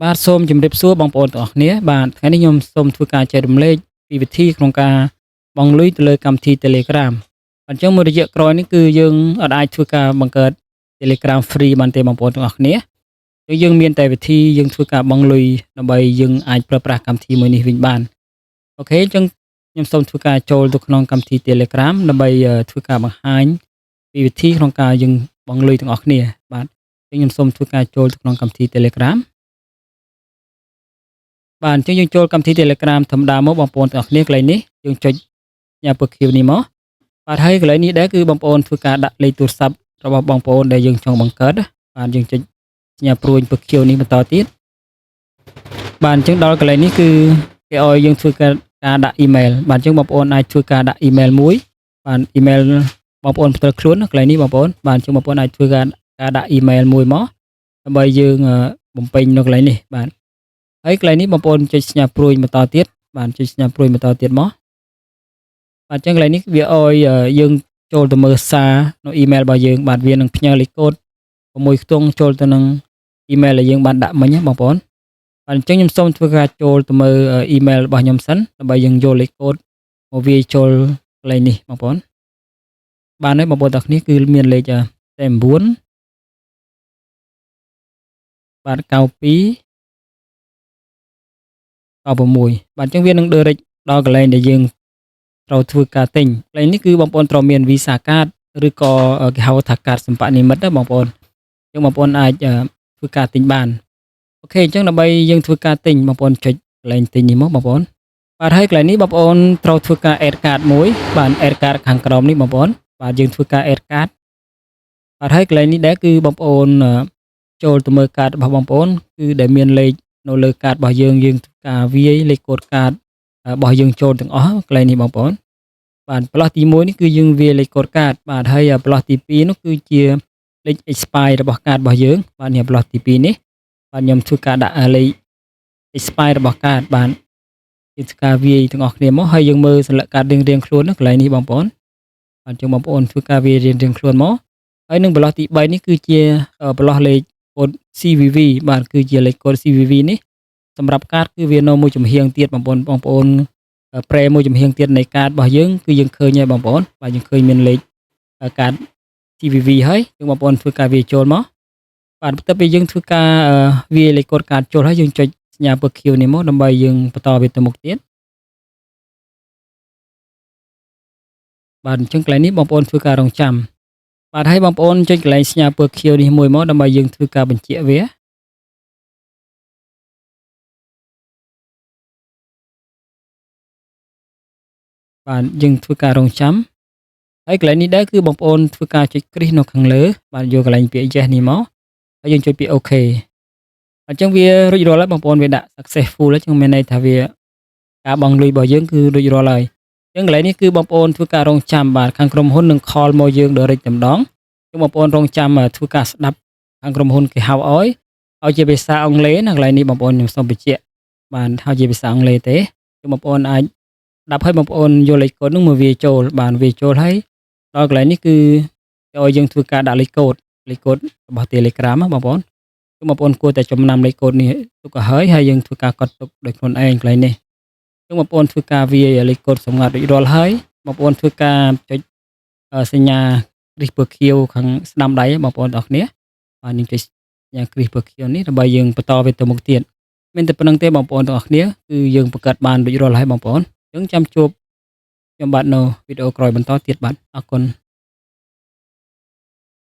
បាទសូមជម្រាបសួរបងប្អូនទាំងអស់គ្នាបាទថ្ងៃនេះខ្ញុំសូមធ្វើការចែករំលែកពីវិធីក្នុងការបង់លុយទៅលើកម្មវិធី Telegram អញ្ចឹងមួយរយៈក្រោយនេះគឺយើងអត់អាចធ្វើការបង្កើត Telegram free បានទេបងប្អូនទាំងអស់គ្នាគឺយើងមានតែវិធីយើងធ្វើការបង់លុយដើម្បីយើងអាចប្រើប្រាស់កម្មវិធីមួយនេះវិញបាន OK អញ្ចឹងខ្ញុំសូមធ្វើការចូលទៅក្នុងកម្មវិធី Telegram ដើម្បីធ្វើការបង្ហាញពីវិធីក្នុងការយើងបង់លុយទាំងអស់គ្នាបាទអញ្ចឹងខ្ញុំសូមធ្វើការចូលទៅក្នុងកម្មវិធី Telegram បាទអញ្ចឹងយើងចូលកម្មវិធី Telegram ធម្មតាមកបងប្អូនទាំងអស់គ្នាកន្លែងនេះយើងចុចញ៉ាពើខៀវនេះមកបាទហើយកន្លែងនេះដែរគឺបងប្អូនធ្វើការដាក់លេខទូរស័ព្ទរបស់បងប្អូនដែលយើងចង់បង្កើតបាទយើងចុចសញ្ញាព្រួយពើខៀវនេះបន្តទៀតបាទអញ្ចឹងដល់កន្លែងនេះគឺគេឲ្យយើងធ្វើការការដាក់អ៊ីមែលបាទអញ្ចឹងបងប្អូនអាចធ្វើការដាក់អ៊ីមែលមួយបាទអ៊ីមែលបងប្អូនផ្ទាល់ខ្លួនកន្លែងនេះបងប្អូនបាទអញ្ចឹងបងប្អូនអាចធ្វើការការដាក់អ៊ីមែលមួយមកដើម្បីយើងបំពេញនៅកន្លែងនេះបាទហើយកន្លែងនេះបងប្អូនចុចសញ្ញាព្រួយបន្តទៀតបាទចុចសញ្ញាព្រួយបន្តទៀតមកបាទអញ្ចឹងកន្លែងនេះវាឲ្យយើងចូលទៅមើលសារនៅអ៊ីមែលរបស់យើងបាទវានឹងផ្ញើលេខកូដ6ខ្ទង់ចូលទៅនឹងអ៊ីមែលដែលយើងបានដាក់មិញណាបងប្អូនបាទអញ្ចឹងខ្ញុំសូមធ្វើការចូលទៅមើលអ៊ីមែលរបស់ខ្ញុំសិនដើម្បីយើងយកលេខកូដមកវាយចូលកន្លែងនេះបងប្អូនបានហើយបងប្អូនទាំងគ្នាគឺមានលេខ49បាទ92 96បាទអញ្ចឹងវានឹង direct ដល់កន្លែងដែលយើងត្រូវធ្វើការទិញកន្លែងនេះគឺបងប្អូនត្រូវមាន Visa card ឬក៏គេហៅថាកាតសម្បនិមិត្តណាបងប្អូនអញ្ចឹងបងប្អូនអាចធ្វើការទិញបាន OK អញ្ចឹងដើម្បីយើងធ្វើការទិញបងប្អូនចុចកន្លែងទិញនេះមកបងប្អូនបាទហើយកន្លែងនេះបងប្អូនត្រូវធ្វើការ add card មួយបាទ add card ខាងក្រោមនេះបងប្អូនបាទយើងធ្វើការ add card បាទហើយកន្លែងនេះដែរគឺបងប្អូនចូលទៅមើលកាតរបស់បងប្អូនគឺដែលមានលេខនៅលើកាតរបស់យើងយើងធ្វើការវាយលេខកូដកាតរបស់យើងចូលទាំងអស់កន្លែងនេះបងប្អូនបាទប្លោះទី1នេះគឺយើងវាយលេខកូដកាតបាទហើយប្លោះទី2នោះគឺជាលេខ expire របស់កាតរបស់យើងបាទនេះប្លោះទី2នេះបាទខ្ញុំធ្វើការដាក់លេខ expire របស់កាតបាទយើងធ្វើការវាយទាំងអស់គ្នាមកហើយយើងមើលសន្លឹកកាតរៀងៗខ្លួនណាកន្លែងនេះបងប្អូនបាទចឹងបងប្អូនធ្វើការវាយរៀងៗខ្លួនមកហើយនឹងប្លោះទី3នេះគឺជាប្លោះលេខកូដ CVV បាទគឺជាលេខកូដ CVV នេះសម្រាប់កាតគឺវានៅមួយចំហៀងទៀតបងប្អូនបងប្អូនប្រេមួយចំហៀងទៀតនៃកាតរបស់យើងគឺយើងឃើញហើយបងប្អូនបាទយើងឃើញមានលេខកាត CVV ហើយយើងបងប្អូនធ្វើការវាយចូលមកបាទបន្ទាប់ពីយើងធ្វើការវាយលេខកូដកាតចូលហើយយើងចុចសញ្ញាពណ៌ខៀវនេះមកដើម្បីយើងបន្តវាទៅមុខទៀតបាទអញ្ចឹងកន្លែងនេះបងប្អូនធ្វើការរងចាំបាទហើយបងប្អូនចុចកន្លែងសញ្ញាពណ៌ខៀវនេះមួយមកដើម្បីយើងធ្វើការបញ្ជាក់វាបាទយើងធ្វើការរងចាំហើយកន្លែងនេះដែរគឺបងប្អូនធ្វើការចុចគ្រីសនៅខាងលើបាទយកកន្លែងពាក្យ yes នេះមកហើយយើងចុចពាក្យ OK អញ្ចឹងវារួចរាល់ហើយបងប្អូនវាដាក់ successful ហើយចឹងមានន័យថាវាការបង់លុយរបស់យើងគឺរួចរាល់ហើយអញ្ចឹងកន្លែងនេះគឺបងប្អូនធ្វើការរងចាំបាទខាងក្រុមហ៊ុននឹង call មកយើង direct តែម្ដងអញ្ចឹងបងប្អូនរងចាំធ្វើការស្ដាប់ខាងក្រុមហ៊ុនគេហៅឲ្យឲ្យជាភាសាអង់គ្លេសណាកន្លែងនេះបងប្អូនខ្ញុំសូមបញ្ជាក់បាទហៅជាភាសាអង់គ្លេសទេអញ្ចឹងបងប្អូនអាចស្ដាប់ឲ្យបងប្អូនយកលេខកូដនោះមកវាចូលបានវាចូលហើយដល់កន្លែងនេះគឺឲ្យយើងធ្វើការដាក់លេខកូដលេខកូដរបស់ Telegram ណាបងប្អូនគឺបងប្អូនគួរតែចំណាំលេខកូដនេះទុកឲ្យហើយហើយយើងធ្វើការកត់ទុកដោយខ្លួនឯងកន្លែងនេះចឹងបងប្អូនធ្វើការវាយលេខកូដសម្ងាត់រួចរាល់ហើយបងប្អូនធ្វើការចុចសញ្ញាគ្រីសពណ៌ខៀវខាងស្ដាំដៃបងប្អូនទាំងអស់គ្នាបាទនឹងចុចសញ្ញាគ្រីសពណ៌ខៀវនេះដើម្បីយើងបន្តវាទៅមុខទៀតមានតែប៉ុណ្្នឹងទេបងប្អូនទាំងអស់គ្នាគឺយើងបង្កើតបានរួចរាល់ហើយបងប្អូនអញ្ចឹងចាំជួបខ្ញុំបាទនៅវីដេអូក្រោយបន្តទៀតបាទអរគុណ។